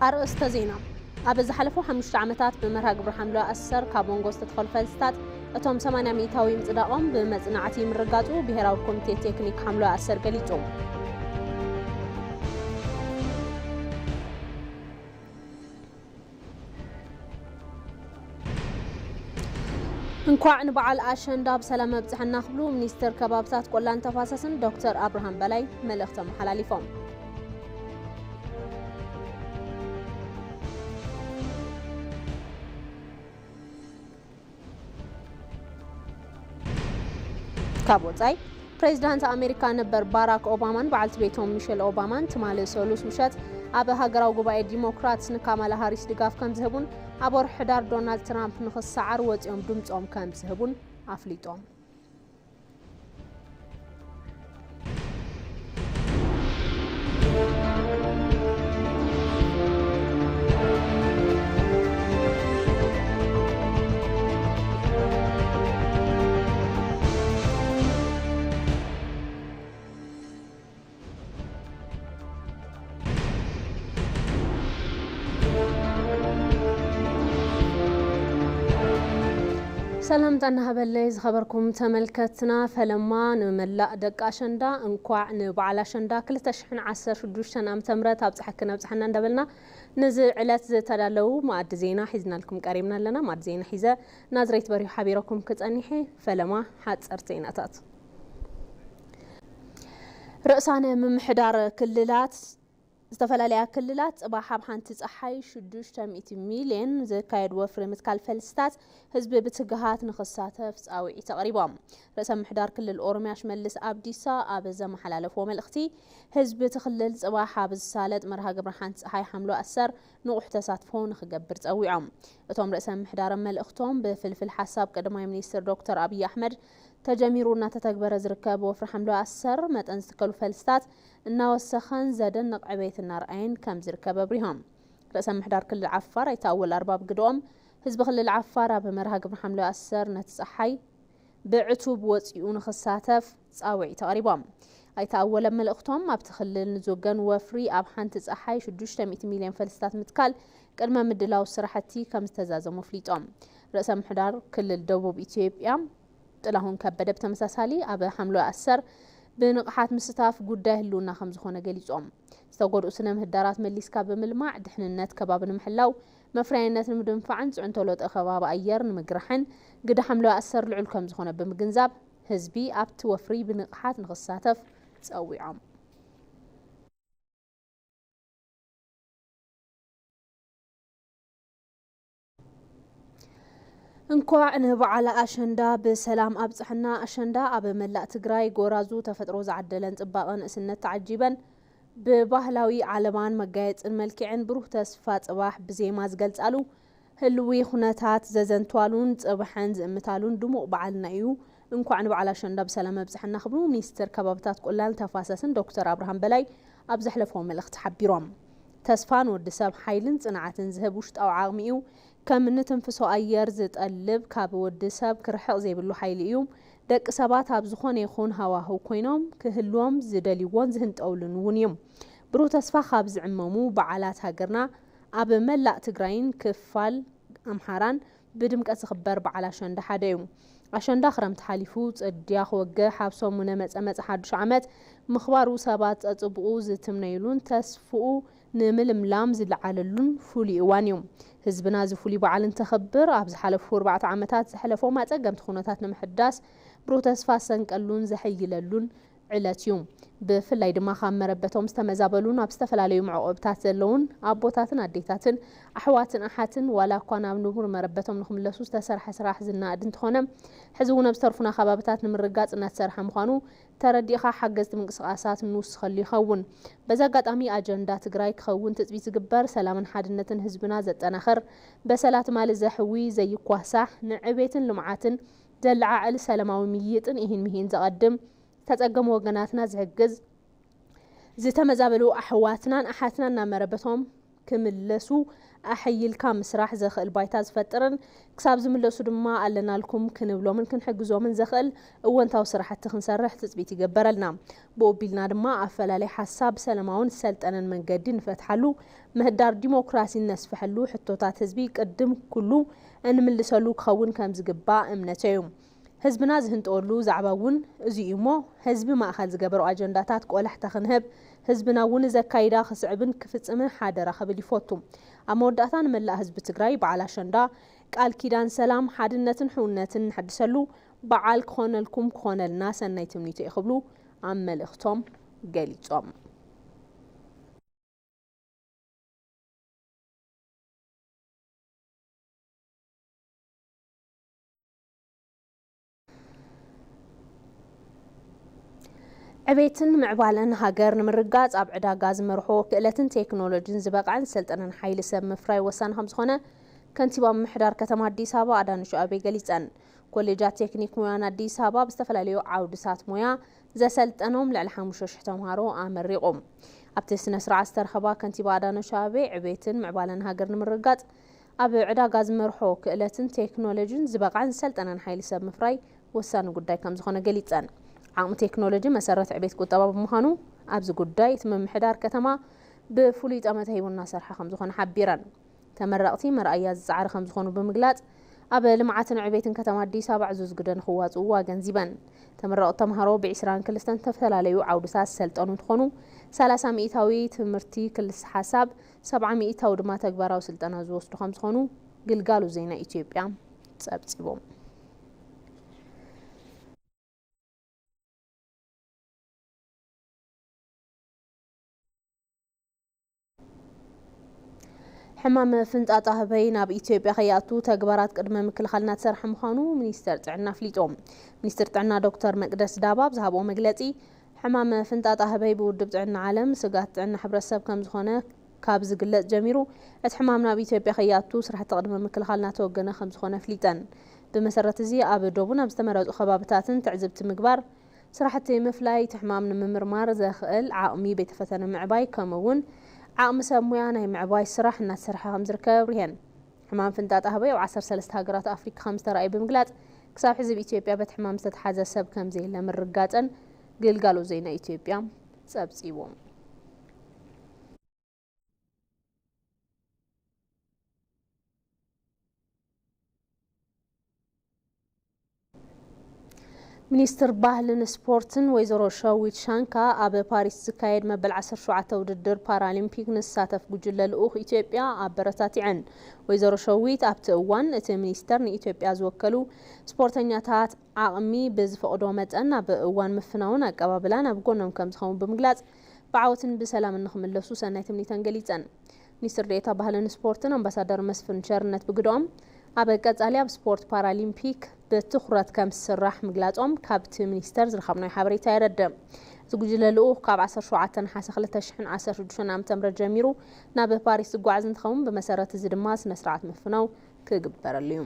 ኣርእስተ ዜና። ኣብ ዝሓለፉ ሓሙሽተ ዓመታት ብመርሃ ግብሪ ሓምለዋይ ኣሰር ካብ መንጎ ዝተተኸሉ ፈልስታት እቶም ሰማንያ ሚእታዊ ምጽዳቖም ብመጽናዕቲ ምርጋጹ ብሄራዊ ኮሚቴ ቴክኒክ ሓምለዋይ ኣሰር ገሊጹ። እንኳዕ ንበዓል ኣሸንዳ ብሰላም ኣብጽሐና ክብሉ ሚኒስትር ከባብታት ቆላን ተፋሰስን ዶክተር ኣብርሃም በላይ መልእኽቲ ኣመሓላሊፎም። ካብ ወጻኢ፣ ፕሬዚዳንት ኣሜሪካ ነበር ባራክ ኦባማን በዓልቲ ቤቶም ሚሸል ኦባማን ትማሊ ሰሉስ ምሸት ኣብ ሃገራዊ ጉባኤ ዲሞክራትስ ንካማላ ሃሪስ ድጋፍ ከም ዝህቡን ኣብ ወርሒ ሕዳር ዶናልድ ትራምፕ ንኽሰዓር ወጺኦም ድምጾም ከም ዝህቡን ኣፍሊጦም። ሰላምታ እናሃበለይ ዝኸበርኩም ተመልከትና፣ ፈለማ ንመላእ ደቂ ኣሸንዳ እንኳዕ ንበዓል ኣሸንዳ ክልተ ሽሕን ዓሰርተ ሽዱሽተን ዓመተ ምህረት ኣብፀሐክን ኣብፀሐና እንዳበልና፣ ነዚ ዕለት ዝተዳለዉ መኣዲ ዜና ሒዝናልኩም ቀሪብና ኣለና። መኣዲ ዜና ሒዘ ናዝሬት በሪሁ ሓቢረኩም ክጸኒሐ። ፈለማ ሓጸርቲ ዜናታት። ርእሳነ ምምሕዳር ክልላት ዝተፈላለያ ክልላት ጽባሕ ኣብ ሓንቲ ጸሓይ ሽዱሽተ ሚእቲ ሚልዮን ዝካየድ ወፍሪ ምትካል ፈልስታት ህዝቢ ብትግሃት ንኽሳተፍ ጻውዒት ኣቕሪቦም። ርእሰ ምምሕዳር ክልል ኦሮሚያ ሽመልስ ኣብዲሳ ኣብ ዘመሓላለፍዎ መልእኽቲ፣ ህዝቢ እቲ ክልል ጽባሕ ኣብ ዝሳለጥ መርሃ ግብሪ ሓንቲ ጸሓይ ሓምለዋይ ኣሰር ንቑሕ ተሳትፎ ንኽገብር ጸዊዖም። እቶም ርእሰ ምምሕዳር ኣብ መልእኽቶም፣ ብፍልፍል ሓሳብ ቀዳማይ ሚኒስትር ዶክተር ኣብይ ኣሕመድ ተጀሚሩ እናተተግበረ ዝርከብ ወፍሪ ሓምለዋይ ኣሰር መጠን ዝትከሉ ፈልስታት እናወሰኸን ዘደንቕ ዕቤት እናርኣየን ከም ዝርከብ ኣብሪሆም። ርእሰ ምምሕዳር ክልል ዓፋር ኣይተ ኣወል ኣርባ ብግደኦም፣ ህዝቢ ክልል ዓፋር ኣብ መርሃ ግብሪ ሓምለዋይ ኣሰር ነቲ ጸሓይ ብዕቱብ ወጺኡ ንኽሳተፍ ጻውዒት ኣቕሪቦም። ኣይተ ኣወል ኣብ መልእኽቶም፣ ኣብቲ ክልል ንዝወገን ወፍሪ ኣብ ሓንቲ ጸሓይ ሽዱሽተ ሚእቲ ሚልዮን ፈልስታት ምትካል ቅድመ ምድላው ስራሕቲ ከም ዝተዛዘሙ ኣፍሊጦም። ርእሰ ምምሕዳር ክልል ደቡብ ኢትዮጵያ ጥላሁን ከበደ ብተመሳሳሊ ኣብ ሓምለዋይ ኣሰር ብንቕሓት ምስታፍ ጉዳይ ህልውና ከም ዝኾነ ገሊጾም። ዝተጎድኡ ስነ ምህዳራት መሊስካ ብምልማዕ፣ ድሕንነት ከባቢ ንምሕላው፣ መፍረያይነት ንምድንፋዕን ጽዕንቶ ለውጢ ከባቢ ኣየር ንምግራሕን ግደ ሓምለዋይ ኣሰር ልዑል ከም ዝኾነ ብምግንዛብ፣ ህዝቢ ኣብቲ ወፍሪ ብንቕሓት ንኽሳተፍ ጸዊዖም። እንኳዕ ንበዓል ኣሸንዳ ብሰላም ኣብጽሐና። ኣሸንዳ ኣብ መላእ ትግራይ ጎራዙ ተፈጥሮ ዝዓደለን ጽባቐ ንእስነት ተዓጂበን ብባህላዊ ዓለባን መጋየጽን መልኪዐን ብሩህ ተስፋ ጽባሕ ብዜማ ዝገልጻሉ፣ ህልዊ ኩነታት ዘዘንትዋሉን ጽባሐን ዝእምታሉን ድሙቕ በዓልና እዩ። እንኳዕ ንበዓል ኣሸንዳ ብሰላም ኣብጽሐና ክብሉ ሚኒስትር ከባብታት ቆላን ተፋሰስን ዶክተር ኣብርሃም በላይ ኣብ ዘሕለፍዎ መልእኽቲ ሓቢሮም። ተስፋ ንወዲ ሰብ ሓይልን ጽንዓትን ዝህብ ውሽጣዊ ዓቕሚ እዩ። ከም ንትንፍሶ ኣየር ዝጠልብ፣ ካብ ወዲ ሰብ ክርሕቕ ዘይብሉ ሓይሊ እዩ። ደቂ ሰባት ኣብ ዝኾነ ይኹን ሃዋህው ኮይኖም ክህልዎም ዝደልይዎን ዝህንጠውሉን እውን እዩ። ብሩህ ተስፋ ካብ ዝዕመሙ በዓላት ሃገርና ኣብ መላእ ትግራይን ክፋል ኣምሓራን ብድምቀት ዝኽበር በዓል ኣሸንዳ ሓደ እዩ። ኣሸንዳ ክረምቲ ሓሊፉ፣ ጽድያ ክወግሕ፣ ኣብ ሰሙነ መጸ መጸ ሓዱሽ ዓመት ምኽባሩ ሰባት ጸጽብቑ ዝትምነይሉን ተስፍኡ ንምልምላም ዝለዓለሉን ፍሉይ እዋን እዩ። ህዝብና እዚ ፍሉይ በዓል እንተኽብር፣ ኣብ ዝሓለፉ ኣርባዕተ ዓመታት ዘሕለፎም ኣጸገምቲ ኩነታት ንምሕዳስ፣ ብሩህ ተስፋ ዝሰንቀሉን ዘሐይለሉን ዕለት እዩ። ብፍላይ ድማ ካብ መረበቶም ዝተመዛበሉን ኣብ ዝተፈላለዩ መዕቆብታት ዘለውን ኣቦታትን ኣዴታትን፣ ኣሕዋትን ኣሓትን፣ ዋላ እኳ ናብ ንቡር መረበቶም ንኽምለሱ ዝተሰርሐ ስራሕ ዝነኣድ እንተኾነ፣ ሕዚ እውን ኣብ ዝተርፉና ከባብታት ንምርጋጽ እናተሰርሐ ምዃኑ ተረዲእኻ ሓገዝቲ ምንቅስቓሳት ንውስኸሉ ይኸውን። በዚ ኣጋጣሚ ኣጀንዳ ትግራይ ክኸውን ትጽቢት ዝግበር ሰላምን ሓድነትን ህዝብና ዘጠናኽር፣ በሰላ ትማሊ ዘሕዊ ዘይኳሳሕ፣ ንዕቤትን ልምዓትን ዘለዓዕል ሰላማዊ ምይይጥን ኢሂን ምሂን ዘቐድም፣ ዝተጸገሙ ወገናትና ዝሕግዝ፣ ዝተመዛበሉ ኣሕዋትናን ኣሓትናን ናብ መረበቶም ክምለሱ ኣሕይልካ ምስራሕ ዘኽእል ባይታ ዝፈጥርን ክሳብ ዝምለሱ ድማ ኣለናልኩም ክንብሎምን ክንሕግዞምን ዘኽእል እወንታዊ ስራሕቲ ክንሰርሕ ትጽቢት ይገበረልና። ብኡ ኣቢልና ድማ ኣፈላላይ ሓሳብ ብሰለማውን ዝሰልጠነን መንገዲ ንፈትሓሉ፣ ምህዳር ዲሞክራሲ እነስፍሐሉ፣ ሕቶታት ህዝቢ ቅድም ኩሉ እንምልሰሉ ክኸውን ከም ዝግባእ እምነተይ እዩ። ህዝብና ዝህንጠወሉ ዛዕባ እውን እዚ እዩ እሞ፣ ህዝቢ ማእኸል ዝገበሩ ኣጀንዳታት ቆላሕታ ክንህብ፣ ህዝብና እውን ዘካይዳ ክስዕብን ክፍጽምን ሓደራ ክብል ይፈቱ። ኣብ መወዳእታ ንመላእ ህዝቢ ትግራይ በዓል ኣሸንዳ ቃል ኪዳን ሰላም፣ ሓድነትን ሕውነትን ነሐድሰሉ በዓል ክኾነልኩም ክኾነልና ሰናይ ትምኒቶ እዩ ክብሉ ኣብ መልእኽቶም ገሊጾም። ዕቤትን ምዕባለን ሃገር ንምርጋጽ ኣብ ዕዳጋ ዝመርሖ ክእለትን ቴክኖሎጂን ዝበቕዐን ዝሰልጠነን ሓይሊ ሰብ ምፍራይ ወሳኒ ከም ዝኾነ ከንቲባ ምምሕዳር ከተማ ኣዲስ ኣበባ ኣዳነች ኣቤቤ ገሊጸን። ኮሌጃት ቴክኒክ ሞያን ኣዲስ ኣበባ ብዝተፈላለዩ ዓውድታት ሞያ ዘሰልጠኖም ልዕሊ ሓሙሽተ ሽሕ ተምሃሮ ኣመሪቑ። ኣብቲ ስነ ስርዓት ዝተረኸባ ከንቲባ ኣዳነች ኣቤቤ ዕቤትን ምዕባለን ሃገር ንምርጋጽ ኣብ ዕዳጋ ዝመርሖ ክእለትን ቴክኖሎጂን ዝበቕዐን ዝሰልጠነን ሓይሊ ሰብ ምፍራይ ወሳኒ ጉዳይ ከም ዝኾነ ገሊጸን። ዓቕሚ ቴክኖሎጂ መሰረት ዕቤት ቁጠባ ብምዃኑ ኣብዚ ጉዳይ እቲ ምምሕዳር ከተማ ብፍሉይ ጠመተ ሂቡ እናሰርሐ ከም ዝኾነ ሓቢረን። ተመረቕቲ መርኣያ ዝጸዓረ ከም ዝኾኑ ብምግላጽ ኣብ ልምዓትን ዕቤትን ከተማ ኣዲስ ኣበባ ዕዙዝ ግደ ንኽዋጽእዎ ኣገንዚበን። ተመረቕቲ ተምሃሮ ብዒስራን ክልተን ዝተፈላለዩ ዓውድታት ዝሰልጠኑ እንትኾኑ፣ ሰላሳ ሚእታዊ ትምህርቲ ክልስ ሓሳብ፣ ሰብዓ ሚእታዊ ድማ ተግባራዊ ስልጠና ዝወስዱ ከም ዝኾኑ ግልጋሎት ዜና ኢትዮጵያ ጸብጺቦም። ሕማም ፍንጣጣ ህበይ ናብ ኢትዮጵያ ከይኣቱ ተግባራት ቅድመ ምክልኻል እናተሰርሐ ምዃኑ ሚኒስተር ጥዕና ኣፍሊጡ። ሚኒስትር ጥዕና ዶክተር መቅደስ ዳባ ኣብ ዝሃብኦ መግለጺ፣ ሕማም ፍንጣጣ ህበይ ብውድብ ጥዕና ዓለም ስግኣት ጥዕና ሕብረተሰብ ከም ዝኾነ ካብ ዝግለጽ ጀሚሩ፣ እቲ ሕማም ናብ ኢትዮጵያ ከይኣቱ ስራሕቲ ቅድመ ምክልኻል እናተወገነ ከም ዝኾነ ኣፍሊጠን። ብመሰረት እዚ ኣብ ዶቡን ኣብ ዝተመረጹ ከባብታትን ትዕዝብቲ ምግባር፣ ስራሕቲ ምፍላይ እቲ ሕማም ንምምርማር ዘኽእል ዓቕሚ ቤተ ፈተነ ምዕባይ፣ ከምኡ እውን ዓቕሚ ሰብ ሞያ ናይ ምዕባይ ስራሕ እናተሰርሐ ከም ዝርከብ ኣብሪሀን። ሕማም ፍንጣጣ ህበይ ኣብ ዓሰርተ ሰለስተ ሃገራት ኣፍሪካ ከም ዝተራእየ ብምግላጽ፣ ክሳብ ሕዚ ኣብ ኢትዮጵያ በቲ ሕማም ዝተትሓዘ ሰብ ከም ዘየለ ምርጋጸን ግልጋሎት ዜና ኢትዮጵያ ጸብጺቡ። ሚኒስትር ባህልን ስፖርትን ወይዘሮ ሸዊት ሻንካ ኣብ ፓሪስ ዝካየድ መበል ዓሰርተ ሸውዓተ ውድድር ፓራሊምፒክ ንሳተፍ ጉጅለ ልኡኽ ኢትዮጵያ ኣበረታቲዐን። ወይዘሮ ሸዊት ኣብቲ እዋን እቲ ሚኒስተር ንኢትዮጵያ ዝወከሉ ስፖርተኛታት ዓቕሚ ብዝፈቕዶ መጠን ኣብ እዋን ምፍናውን ኣቀባብላን ኣብ ጎኖም ከም ዝኸውን ብምግላጽ፣ ብዓወትን ብሰላምን ንኽምለሱ ሰናይ ትምኒተን ገሊጸን። ሚኒስትር ዴኤታ ባህልን ስፖርትን ኣምባሳደር መስፍን ቸርነት ብግደኦም፣ ኣብ ቀጻሊ ኣብ ስፖርት ፓራሊምፒክ ብትኹረት ከም ዝስራሕ ምግላጾም ካብቲ ሚኒስተር ዝረኸብናዮ ሓበሬታ የረድእ። እዚ ጉጅለ ልኡኽ ካብ ዓሰርተ ሸውዓተ ነሓሰ ክልተ ሽሕን ዓሰርተ ሽዱሽተን ዓመተ ምህረት ጀሚሩ ናብ ፓሪስ ዝጓዓዝ እንትኸውን፣ ብመሰረት እዚ ድማ ስነ ስርዓት ምፍናው ክግበረሉ እዩ።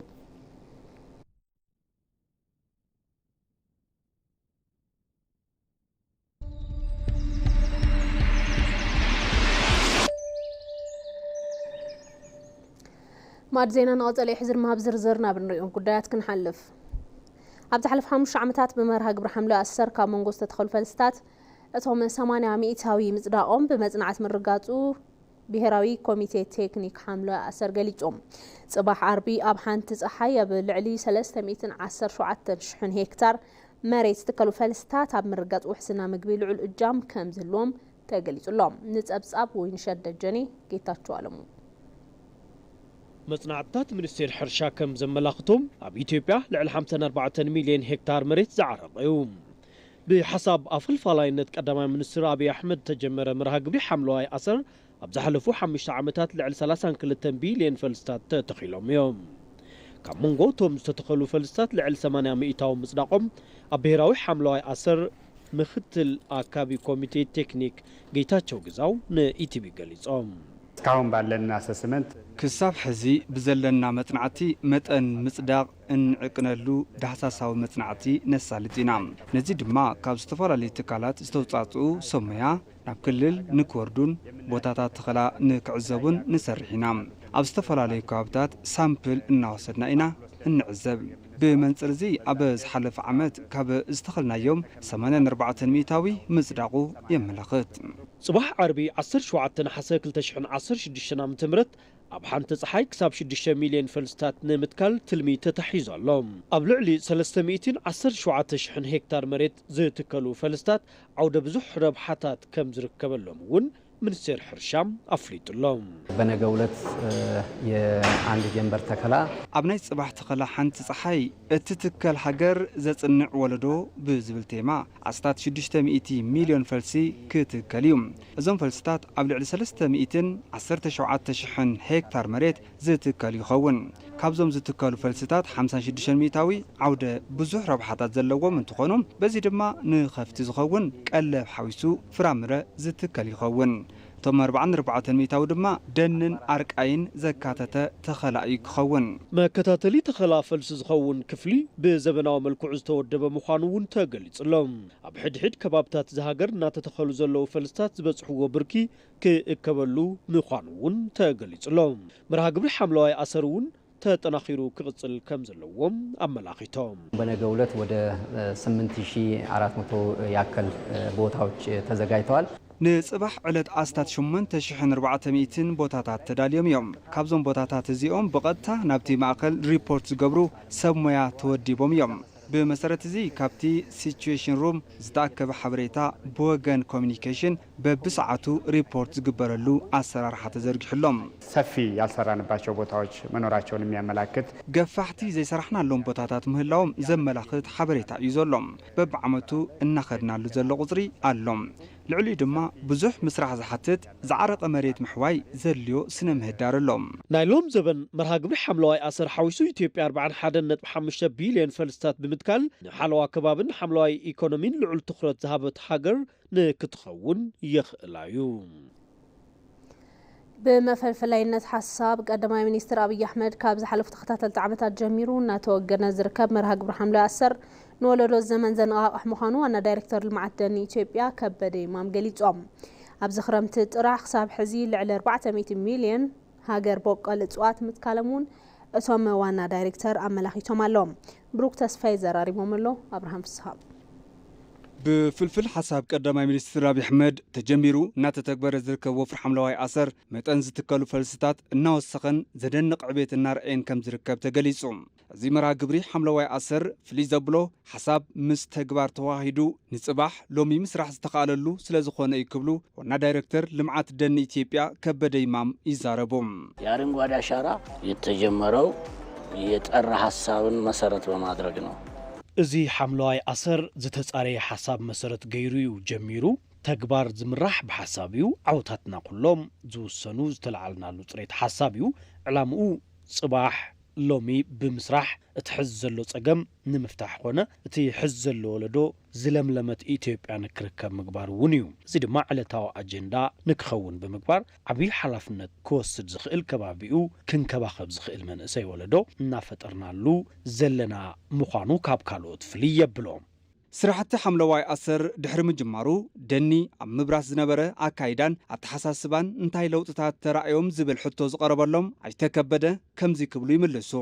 ማዕድ ዜና ንቐጸለ ይሕዝር፣ ኣብ ዝርዝር ናብ ንሪኦም ጉዳያት ክንሓልፍ። ኣብ ዝሓለፈ ሓሙሽተ ዓመታት ብመርሃ ግብሪ ሓምለ ኣሰር ካብ መንጎ ዝተተኸሉ ፈልስታት እቶም ሰማንያ ሚእታዊ ምጽዳቖም ብመጽናዕቲ ምርጋጹ ብሄራዊ ኮሚቴ ቴክኒክ ሓምለ ኣሰር ገሊጹ። ጽባሕ ዓርቢ ኣብ ሓንቲ ጸሓይ ኣብ ልዕሊ ሰለስተ ሚእትን ዓሰርተ ሸውዓተ ሽሕን ሄክታር መሬት ዝተከሉ ፈልስታት ኣብ ምርጋጽ ውሕስና ምግቢ ልዑል እጃም ከም ዝህልዎም ተገሊጹ ኣሎ። ንጸብጻብ ወይንሸት ደጀኔ፣ ጌታቸው ኣለሙ። መጽናዕትታት ሚኒስቴር ሕርሻ ከም ዘመላኽቶም፣ ኣብ ኢትዮጵያ ልዕሊ ሓምሳን ኣርባዕተን ሚልዮን ሄክታር መሬት ዝዓረቐ እዩ። ብሓሳብ ኣፈልፋላይነት ቀዳማይ ሚኒስትር ኣብይ ኣሕመድ ዝተጀመረ መርሃ ግብሪ ሓምለዋይ ኣሰር፣ ኣብ ዝሓለፉ ሓሙሽተ ዓመታት ልዕሊ ሰላሳን ክልተን ቢልዮን ፈልስታት ተተኺሎም እዮም። ካብ መንጎ እቶም ዝተተኸሉ ፈልስታት ልዕሊ ሰማንያ ሚእታዊ ምጽዳቖም ኣብ ብሄራዊ ሓምለዋይ ኣሰር ምኽትል ኣካቢ ኮሚቴ ቴክኒክ ጌታቸው ግዛው ንኢቲቪ ገሊጾም። እስካሁን ባለን አሰስመንት ክሳብ ሕዚ ብዘለና መጽናዕቲ መጠን ምጽዳቕ እንዕቅነሉ ዳህሳሳዊ መጽናዕቲ ነሳልጥ ኢና። ነዚ ድማ ካብ ዝተፈላለዩ ትካላት ዝተውጻጽኡ ሰብ ሞያ ናብ ክልል ንክወርዱን ቦታታት ተኸላ ንክዕዘቡን ንሰርሕ ኢና። ኣብ ዝተፈላለዩ ከባብታት ሳምፕል እናወሰድና ኢና እንዕዘብ። ብመንጽር እዚ፣ ኣብ ዝሓለፈ ዓመት ካብ ዝተኸልናዮም ሰማንያን ኣርባዕተን ሚእታዊ ምጽዳቑ የመላኽት። ጽባሕ ዓርቢ ዓሰርተ ሸውዓተ ነሓሰ ክልተ ሽሕን ዓሰርተ ሽዱሽተን ዓመተ ምህረት ኣብ ሓንቲ ጸሓይ ክሳብ ሽዱሽተ ሚልዮን ፈልስታት ንምትካል ትልሚ ተታሒዙ ኣሎ። ኣብ ልዕሊ ሰለስተ ሚእትን ዓሰርተ ሸውዓተ ሽሕን ሄክታር መሬት ዝትከሉ ፈልስታት ዓውደ ብዙሕ ረብሓታት ከም ዝርከበሎም እውን ሚኒስቴር ሕርሻ ኣፍሊጡ ኣሎ። በነገው ዕለት፣ እ፣ የአንድ ጀንበር ተከላ። ኣብ ናይ ጽባሕ ተኸላ ሓንቲ ጸሓይ እትትከል ሃገር ዘጽንዕ ወለዶ ብዝብል ቴማ ኣስታት ሽዱሽተ ሚእቲ ሚልዮን ፈልሲ ክትከል እዩ። እዞም ፈልስታት ኣብ ልዕሊ ሰለስተ ሚእትን ዓሰርተ ሸውዓተ ሽሕን ሄክታር መሬት ዝትከል ይኸውን። ካብዞም ዝትከሉ ፈልስታት ሓምሳን ሽዱሽተን ሚእታዊ ዓውደ ብዙሕ ረብሓታት ዘለዎም እንትኾኑ፣ በዚ ድማ ንኸፍቲ ዝኸውን ቀለብ ሓዊሱ ፍራምረ ዝትከል ይኸውን። እቶም ኣርባዓን ኣርባዕተን ሚእታዊ ድማ ደንን ኣርቃይን ዘካተተ ተኸላ እዩ ክኸውን። መከታተሊ ተኸላ ፈልሲ ዝኸውን ክፍሊ ብዘበናዊ መልክዑ ዝተወደበ ምዃኑ እውን ተገሊጹ ኣሎ። ኣብ ሕድሕድ ከባብታት እዛ ሃገር እናተተኸሉ ዘለዉ ፈልስታት ዝበጽሕዎ ብርኪ ክእከበሉ ምዃኑ እውን ተገሊጹ ኣሎ። መርሃ ግብሪ ሓምለዋይ ኣሰር እውን ተጠናኺሩ ክቕጽል ከም ዘለዎም ኣመላኺቶም። በነገው ዕለት ወደ፣ እ፣ ስምንት ሺህ አራት መቶ ያክል፣ እ፣ ቦታዎች፣ እ፣ ተዘጋጅተዋል። ንጽባሕ ዕለት ኣስታት ሸሞንተ ሽሕን ኣርባዕተ ሚእትን ቦታታት ተዳልዮም እዮም። ካብዞም ቦታታት እዚኦም ብቐጥታ ናብቲ ማእከል ሪፖርት ዝገብሩ ሰብ ሞያ ተወዲቦም እዮም። ብመሰረት እዚ፣ ካብቲ ሲቹዌሽን ሩም ዝተኣከበ ሓበሬታ ብወገን ኮሚኒኬሽን በብሰዓቱ ሪፖርት ዝግበረሉ ኣሰራርሓ ተዘርጊሑ ኣሎ። ሰፊ ያልሰራንባቸው ቦታዎች መኖራቸውን የሚያመላክት። ገፋሕቲ ዘይሰራሕናሎም ቦታታት ምህላዎም ዘመላኽት ሓበሬታ እዩ ዘሎ። በብዓመቱ እናኸድናሉ ዘሎ ቁጽሪ ኣሎ። ልዕሊኡ ድማ ብዙሕ ምስራሕ ዝሓትት ዝዓረቐ መሬት ምሕዋይ ዘድልዮ ስነ ምህዳር ኣሎ። ናይ ሎም ዘበን መርሃ ግብሪ ሓምለዋይ ኣሰር ሓዊሱ ኢትዮጵያ ኣርባዓን ሓደን ነጥቢ ሓሙሽተ ቢልዮን ፈልስታት ብምትካል ንሓለዋ ከባብን ሓምለዋይ ኢኮኖሚን ልዑል ትኹረት ዝሃበት ሃገር ንክትኸውን የኽእላ እዩ። ብመፈልፈላይነት ሓሳብ ቀዳማይ ሚኒስትር ኣብይ ኣሕመድ ካብ ዝሓለፉ ተኸታተልቲ ዓመታት ጀሚሩ እናተወገነ ዝርከብ መርሃ ግብሪ ሓምለዋይ ኣሰር ንወለዶ ዘመን ዘነቓቕሕ ምዃኑ ዋና ዳይሬክተር ልምዓት ደን ኢትዮጵያ ከበደ ይማም ገሊጾም። ኣብዚ ክረምቲ ጥራሕ ክሳብ ሕዚ ልዕሊ ኣርባዕተ ሚእቲ ሚልዮን ሃገር በቆል እፅዋት ምትካሎም እውን እቶም ዋና ዳይሬክተር ኣመላኺቶም ኣለዉ። ብሩክ ተስፋይ ዘራሪቦም ኣሎ። ኣብርሃም ፍስሃ። ብፍልፍል ሓሳብ ቀዳማይ ሚኒስትር ኣብይ ኣሕመድ ተጀሚሩ እናተተግበረ ዝርከብ ወፍሪ ሓምለዋይ ኣሰር መጠን ዝትከሉ ፈልስታት እናወሰኸን ዘደንቕ ዕቤት እናርኣየን ከም ዝርከብ ተገሊጹ። እዚ መርሃ ግብሪ ሓምለዋይ ኣሰር ፍልይ ዘብሎ ሓሳብ ምስ ተግባር ተዋሂዱ ንጽባሕ ሎሚ ምስራሕ ዝተኻእለሉ ስለ ዝኾነ እዩ ክብሉ ዋና ዳይሬክተር ልምዓት ደን ኢትዮጵያ ከበደ ይማም ይዛረቡ። የአረንጓዴ አሻራ የተጀመረው የጠራ ሐሳብን መሰረት በማድረግ ነው። እዚ ሓምለዋይ ኣሰር ዝተጻረየ ሓሳብ መሰረት ገይሩ እዩ ጀሚሩ። ተግባር ዝምራሕ ብሓሳብ እዩ። ዓወታትና ኩሎም ዝውሰኑ ዝተለዓልናሉ ጽሬት ሓሳብ እዩ። ዕላምኡ ጽባሕ ሎሚ ብምስራሕ እቲ ሕዚ ዘሎ ጸገም ንምፍታሕ ኾነ እቲ ሕዚ ዘሎ ወለዶ ዝለምለመት ኢትዮጵያ ንክርከብ ምግባር እውን እዩ። እዚ ድማ ዕለታዊ ኣጀንዳ ንክኸውን ብምግባር ዓብዪ ሓላፍነት ክወስድ ዝኽእል ከባቢኡ ክንከባኸብ ዝኽእል መንእሰይ ወለዶ እናፈጠርናሉ ዘለና ምዃኑ ካብ ካልኦት ፍልይ የብሎ። ስራሕቲ ሓምለዋይ ኣሰር ድሕሪ ምጅማሩ ደኒ ኣብ ምብራስ ዝነበረ ኣካይዳን ኣተሓሳስባን እንታይ ለውጥታት ተራእዮም ዝብል ሕቶ ዝቐረበሎም ኣይተ ከበደ ከምዚ ክብሉ ይምልሱ።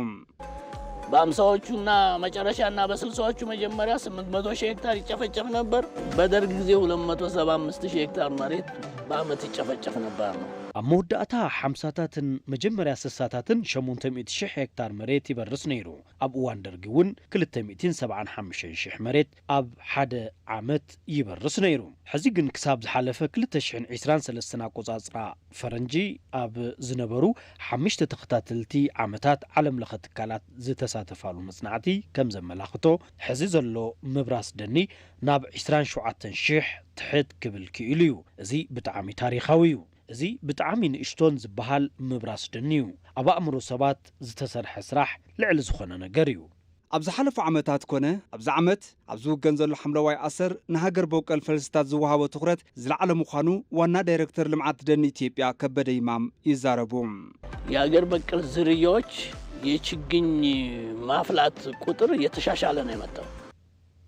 በአምሳዎቹና መጨረሻና በስልሳዎቹ መጀመሪያ ስምንት መቶ ሺህ ሄክታር ይጨፈጨፍ ነበር። በደርግ ጊዜ ሁለት መቶ ሰባ አምስት ሺህ ሄክታር መሬት በዓመት ይጨፈጨፍ ነበር ነው። ኣብ መወዳእታ ሓምሳታትን መጀመርያ ስሳታትን ሸሞንተ ሚእቲ ሺሕ ሄክታር መሬት ይበርስ ነይሩ። ኣብ እዋን ደርጊ እውን ክልተ ሚእትን ሰብዓን ሓሙሽተን ሺሕ መሬት ኣብ ሓደ ዓመት ይበርስ ነይሩ። ሕዚ ግን ክሳብ ዝሓለፈ ክልተ ሽሕን ዕስራን ሰለስተን ኣቆጻጽራ ፈረንጂ ኣብ ዝነበሩ ሓሙሽተ ተኸታተልቲ ዓመታት ዓለም ለኸ ትካላት ዝተሳተፋሉ መጽናዕቲ ከም ዘመላኽቶ፣ ሕዚ ዘሎ ምብራስ ደኒ ናብ ዕስራን ሸውዓተን ሺሕ ትሕት ክብል ክኢሉ እዩ። እዚ ብጣዕሚ ታሪኻዊ እዩ። እዚ ብጣዕሚ ንእሽቶን ዝበሃል ምብራስ ደኒ እዩ። ኣብ ኣእምሮ ሰባት ዝተሰርሐ ስራሕ ልዕሊ ዝኾነ ነገር እዩ። ኣብ ዝሓለፉ ዓመታት ኮነ ኣብዚ ዓመት ኣብ ዝውገን ዘሎ ሓምለዋይ ኣሰር ንሃገር በቀል ፈልስታት ዝወሃቦ ትኹረት ዝለዓለ ምዃኑ ዋና ዳይሬክተር ልምዓት ደን ኢትዮጵያ ከበደ ይማም ይዛረቡ። የሀገር በቀል ዝርያዎች የችግኝ ማፍላት ቁጥር እየተሻሻለ ነው የመጣው።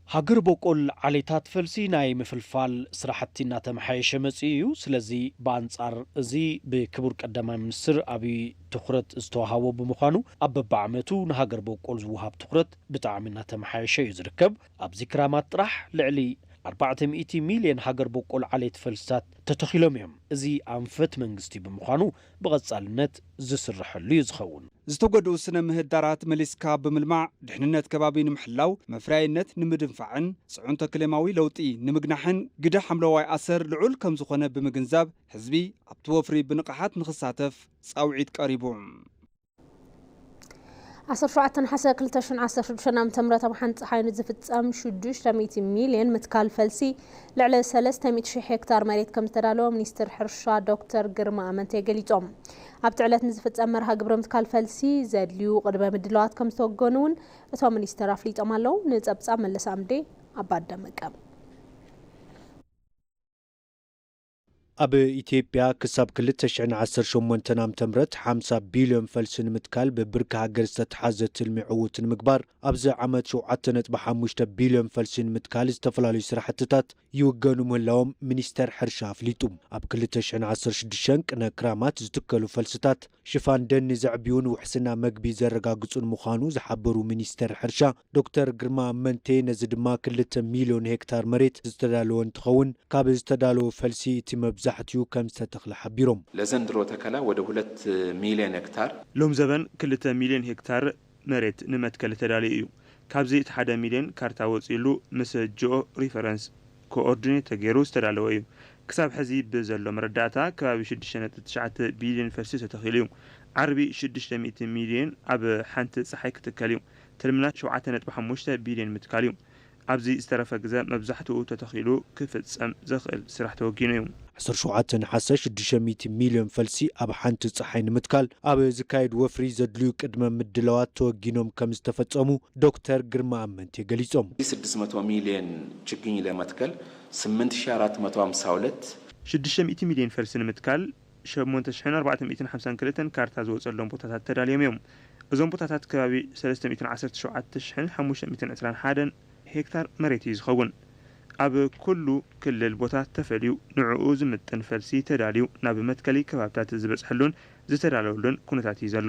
ሃገር በቆል ዓሌታት ፈልሲ ናይ ምፍልፋል ስራሕቲ እናተመሓየሸ መጺኡ እዩ። ስለዚ ብኣንጻር እዚ ብክቡር ቀዳማይ ሚኒስትር ኣብይ ትኹረት ዝተዋሃቦ ብምዃኑ ኣብ በብዓመቱ ንሃገር በቆል ዝወሃብ ትኹረት ብጣዕሚ እናተመሓየሸ እዩ ዝርከብ። ኣብዚ ክራማት ጥራሕ ልዕሊ ኣርባዕተ ሚእቲ ሚልዮን ሃገር በቆል ዓሌት ፈልስታት ተተኺሎም እዮም። እዚ ኣንፈት መንግስቲ ብምዃኑ ብቐጻልነት ዝስረሐሉ እዩ ዝኸውን። ዝተጎድኡ ስነ ምህዳራት መሊስካ ብምልማዕ፣ ድሕንነት ከባቢ ንምሕላው፣ መፍረያይነት ንምድንፋዕን ጽዕንቶ ክሌማዊ ለውጢ ንምግናሕን ግደ ሓምለዋይ ኣሰር ልዑል ከም ዝኾነ ብምግንዛብ፣ ህዝቢ ኣብቲ ወፍሪ ብንቕሓት ንኽሳተፍ ጻውዒት ቀሪቡ። ዓሰርተ ሸውዓተ ነሓሰ ክልተ ሽሕን ዓሰርተ ሽዱሽተን ዓመተ ምህረት ኣብ ሓንቲ ፀሓይ ንዝፍፀም ሽዱሽተ ሚእቲ ሚልዮን ምትካል ፈልሲ ልዕሊ ሰለስተ ሚእቲ ሺሕ ሄክታር መሬት ከም ዝተዳለወ ሚኒስትር ሕርሻ ዶክተር ግርማ ኣመንቴ ገሊፆም። ኣብቲ ዕለት ንዝፍፀም መርሃ ግብሪ ምትካል ፈልሲ ዘድልዩ ቅድመ ምድላዋት ከም ዝተወገኑ እውን እቶም ሚኒስትር ኣፍሊጦም ኣለዉ። ንፀብፃብ መለስ ኣምዴ ኣባ ደመቀ። ኣብ ኢትዮጵያ ክሳብ ክልተ ሽሕን ዓሰርተ ሸሞንተን ዓመተ ምህረት ሓምሳ ቢልዮን ፈልሲ ንምትካል ብብርኪ ሃገር ዝተትሓዘ ትልሚ ዕዉት ንምግባር ኣብዚ ዓመት ሸውዓተ ነጥቢ ሓሙሽተ ቢልዮን ፈልሲ ንምትካል ዝተፈላለዩ ስራሕትታት ይውገኑ ምህላዎም ሚኒስተር ሕርሻ ኣፍሊጡ። ኣብ ክልተ ሽሕን ዓሰርተ ሽዱሽተን ቅነ ክራማት ዝትከሉ ፈልስታት ሽፋን ደኒ ዘዕብዩን ውሕስና መግቢ ዘረጋግጹን ምዃኑ ዝሓበሩ ሚኒስተር ሕርሻ ዶክተር ግርማ ኣመንቴ፣ ነዚ ድማ ክልተ ሚልዮን ሄክታር መሬት ዝተዳለወ እንትኸውን፣ ካብ ዝተዳለወ ፈልሲ እቲ መብዛሕትኡ ከም ዝተተኽለ ሓቢሮም። ለዘንድሮ ተከላ ወደ ሁለት ሚሊዮን ሄክታር። ሎም ዘበን ክልተ ሚልዮን ሄክታር መሬት ንመትከሊ ተዳልዩ እዩ። ካብዚ እቲ ሓደ ሚልዮን ካርታ ወጺሉ ምስ ጂኦ ሪፈረንስ ኮኦርዲኔት ተገይሩ ዝተዳለወ እዩ። ክሳብ ሕዚ ብዘሎ መረዳእታ ከባቢ ሽዱሽተ ነጥቢ ትሽዓተ ቢልዮን ፈልሲ ተተኺሉ እዩ። ዓርቢ ሽዱሽተ ሚእቲ ሚልዮን ኣብ ሓንቲ ጸሓይ ክትከል እዩ። ትልምና ሸውዓተ ነጥቢ ሓሙሽተ ቢልዮን ምትካል እዩ። ኣብዚ ዝተረፈ ግዘ መብዛሕትኡ ተተኺሉ ክፍጸም ዘኽእል ስራሕ ተወጊኑ እዩ። ዓሰርተ ሸውዓተ ነሓሰ ሽዱሽተ ሚእቲ ሚልዮን ፈልሲ ኣብ ሓንቲ ጸሓይ ንምትካል ኣብ ዝካየድ ወፍሪ ዘድልዩ ቅድመ ምድላዋት ተወጊኖም ከም ዝተፈጸሙ ዶክተር ግርማ ኣመንቴ ገሊጾም። ስድስት መቶ ሚልዮን ችግኝ ለመትከል ስምንት ሺህ አራት መቶ ሃምሳ ሁለት። ሽዱሽተ ሚእቲ ሚልዮን ፈልሲ ንምትካል ሸሞንተ ሽሕን ኣርባዕተ ሚእትን ሓምሳን ክልተን ካርታ ዝወጸሎም ቦታታት ተዳልዮም እዮም። እዞም ቦታታት ከባቢ ሰለስተ ሚእትን ዓሰርተ ሸውዓተ ሽሕን ሓሙሽተ ሚእትን ዕስራን ሓደን ሄክታር መሬት እዩ ዝኸውን። ኣብ ኩሉ ክልል ቦታታት ተፈልዩ ንዕኡ ዝምጥን ፈልሲ ተዳልዩ ናብ መትከሊ ከባብታት ዝበጽሐሉን ዝተዳለወሉን ኩነታት እዩ ዘሎ።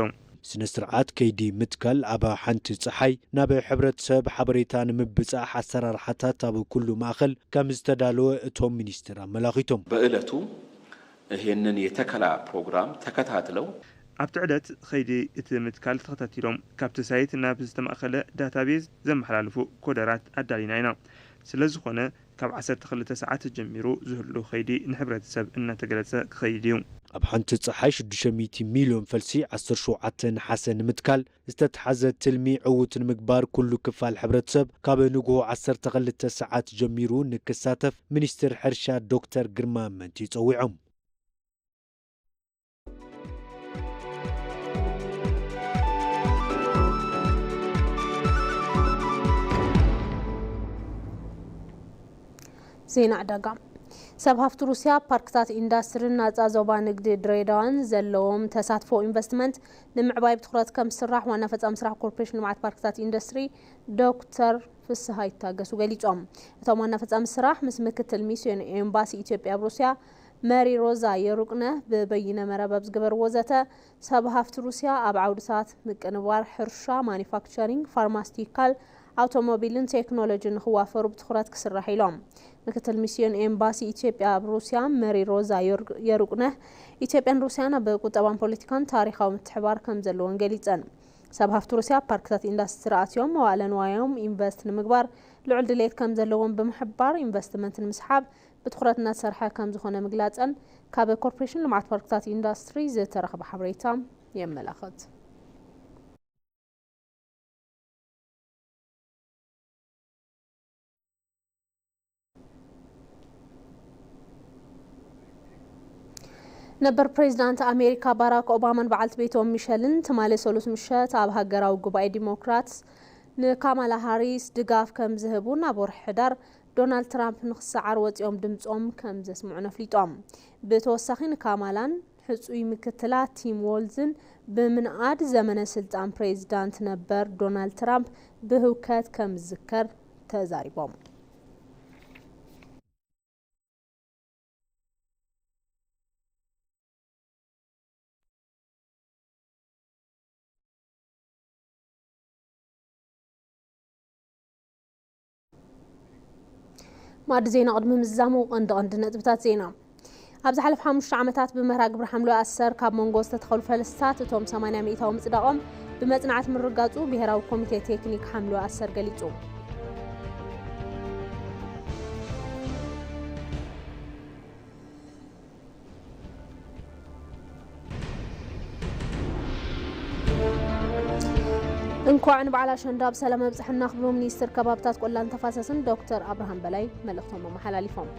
ስነ ስርዓት ከይዲ ምትካል ኣብ ሓንቲ ጸሓይ ናብ ሕብረተሰብ ሓበሬታ ንምብጻሕ ኣሰራርሓታት ኣብ ኩሉ ማእኸል ከም ዝተዳለወ እቶም ሚኒስትር ኣመላኺቶም። በዕለቱ ይሄንን የተከላ ፕሮግራም ተከታትለው። ኣብቲ ዕለት ኸይዲ እቲ ምትካል ተኸታቲሎም ካብቲ ሳይት ናብ ዝተማእኸለ ዳታቤዝ ዘመሓላልፉ ኮደራት ኣዳሊና ኢና። ስለ ዝኾነ ካብ ዓሰርተ ክልተ ሰዓት ጀሚሩ ዝህሉ ኸይዲ ንሕብረተሰብ እናተገለጸ ክኸይድ እዩ። ኣብ ሓንቲ ጸሓይ ሽዱሽተ ሚእቲ ሚልዮን ፈልሲ ዓሰርተ ሸውዓተ ነሓሰ ንምትካል ዝተትሓዘ ትልሚ ዕዉት ንምግባር ኩሉ ክፋል ሕብረተሰብ ካብ ንግሆ ዓሰርተ ክልተ ሰዓት ጀሚሩ ንክሳተፍ ሚኒስትር ሕርሻ ዶክተር ግርማ ኣመንቴ ጸዊዖም። ዜና ዕዳጋ። ሰብ ሃፍቲ ሩስያ ፓርክታት ኢንዳስትሪን ናጻ ዞባ ንግዲ ድሬዳዋን ዘለዎም ተሳትፎ ኢንቨስትመንት ንምዕባይ ብትኹረት ከም ዝስራሕ ዋና ፈጻሚ ስራሕ ኮርፖሬሽን ልምዓት ፓርክታት ኢንዳስትሪ ዶክተር ፍስሃ ይታገሱ ገሊጾም። እቶም ዋና ፈጻሚ ስራሕ ምስ ምክትል ሚስዮን ኤምባሲ ኢትዮጵያ ኣብ ሩስያ መሪ ሮዛ የሩቅነህ ብበይነ መረብ ኣብ ዝገበርዎ ዘተ፣ ሰብ ሃፍቲ ሩስያ ኣብ ዓውድታት ምቅንባር፣ ሕርሻ፣ ማኒፋክቸሪንግ፣ ፋርማስቲካል፣ ኣውቶሞቢልን ቴክኖሎጂን ንኽዋፈሩ ብትኹረት ክስራሕ ኢሎም። ምክትል ሚስዮን ኤምባሲ ኢትዮጵያ ኣብ ሩስያ መሪ ሮዛ የሩቅነህ፣ ኢትዮጵያን ሩስያን ኣብ ቁጠባን ፖለቲካን ታሪኻዊ ምትሕባር ከም ዘለዎን ገሊጸን። ሰብ ሃፍቲ ሩስያ ኣብ ፓርክታት ኢንዳስትሪ ኣትዮም መዋእለ ንዋዮም ኢንቨስት ንምግባር ልዑል ድሌት ከም ዘለዎም ብምሕባር፣ ኢንቨስትመንት ንምስሓብ ብትኹረት እናተሰርሐ ከም ዝኾነ ምግላጸን ካብ ኮርፖሬሽን ልምዓት ፓርክታት ኢንዳስትሪ ዝተረኽበ ሓበሬታ የመላኽት። ነበር ፕሬዚዳንት ኣሜሪካ ባራክ ኦባማን በዓልቲ ቤቶም ሚሸልን ትማሊ ሰሉስ ምሸት ኣብ ሃገራዊ ጉባኤ ዲሞክራትስ ንካማላ ሃሪስ ድጋፍ ከም ዝህቡ፣ ናብ ወርሒ ሕዳር ዶናልድ ትራምፕ ንክሰዓር ወፂኦም ድምፆም ከም ዘስምዑን ኣፍሊጦም። ብተወሳኺ ንካማላን ሕፁይ ምክትላ ቲም ዎልዝን ብምንኣድ፣ ዘመነ ስልጣን ፕሬዚዳንት ነበር ዶናልድ ትራምፕ ብህውከት ከም ዝዝከር ተዛሪቦም። ማዕዲ ዜና ቅድሚ ምዝዛሙ ቀንዲ ቀንዲ ነጥብታት ዜና። ኣብ ዝሓለፈ ሓሙሽተ ዓመታት ብመርሃ ግብሪ ሓምለዋይ ኣሰር ካብ መንጎ ዝተተኸሉ ፈለስታት እቶም ሰማንያ ሚእታዊ ምጽዳቖም ብመጽናዕቲ ምርጋጹ ብሄራዊ ኮሚቴ ቴክኒክ ሓምለዋይ ኣሰር ገሊጹ። እንኳዕ ንበዓል ኣሸንዳ ብሰላም ኣብጽሐና ክብሉ ሚኒስትር ከባብታት ቆላን ተፋሰስን ዶክተር ኣብርሃም በላይ መልእኽቶም ኣመሓላሊፎም።